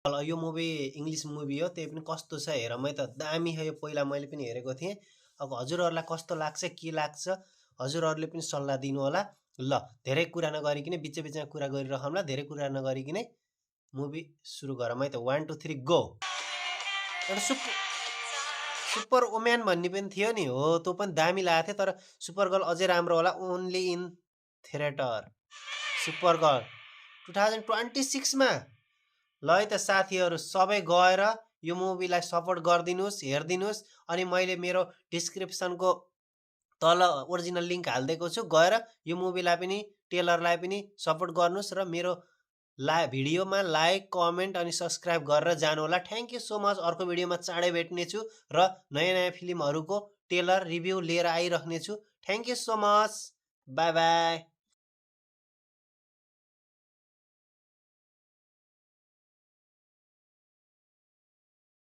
यो movie English movie हो, त्यही पनि कस्तो छ हेरौँ है त। दामी हो यो, पहिला मैले पनि हेरेको थिएँ। अब हजुरहरूलाई कस्तो लाग्छ, के लाग्छ, हजुरहरूले पनि सल्लाह दिनु होला। ल धेरै कुरा नगरिकन बिच बिचमा कुरा गरिरहँला, धेरै कुरा नगरिकन मुभी सुरु गरौँ है त। 1 2 3 गो। एउटा सुपर वुमेन भन्ने पनि थियो नि, हो त्यो पनि दामी लागेको थियो। तर सुपर गर्ल अझै राम्रो होला, only in theatre. Super girl 2026मा। ल है त साथीहरू, सबै गएर यो मुभीलाई सपोर्ट गरिदिनुहोस्, हेरिदिनुहोस्। अनि मैले मेरो डिस्क्रिप्सनको तल ओरिजिनल लिङ्क हालिदिएको छु, गएर यो मुभीलाई पनि टेलरलाई पनि सपोर्ट गर्नुहोस् र मेरो भिडियोमा लाइक, कमेन्ट अनि सब्सक्राइब गरेर जानु होला। Thank you so much. अर्को भिडियोमा चाँडै भेट्नेछु र नयाँ नयाँ फिल्महरूको टेलर रिभ्यू लिएर आइराख्नेछु। Thank you so much. Bye by.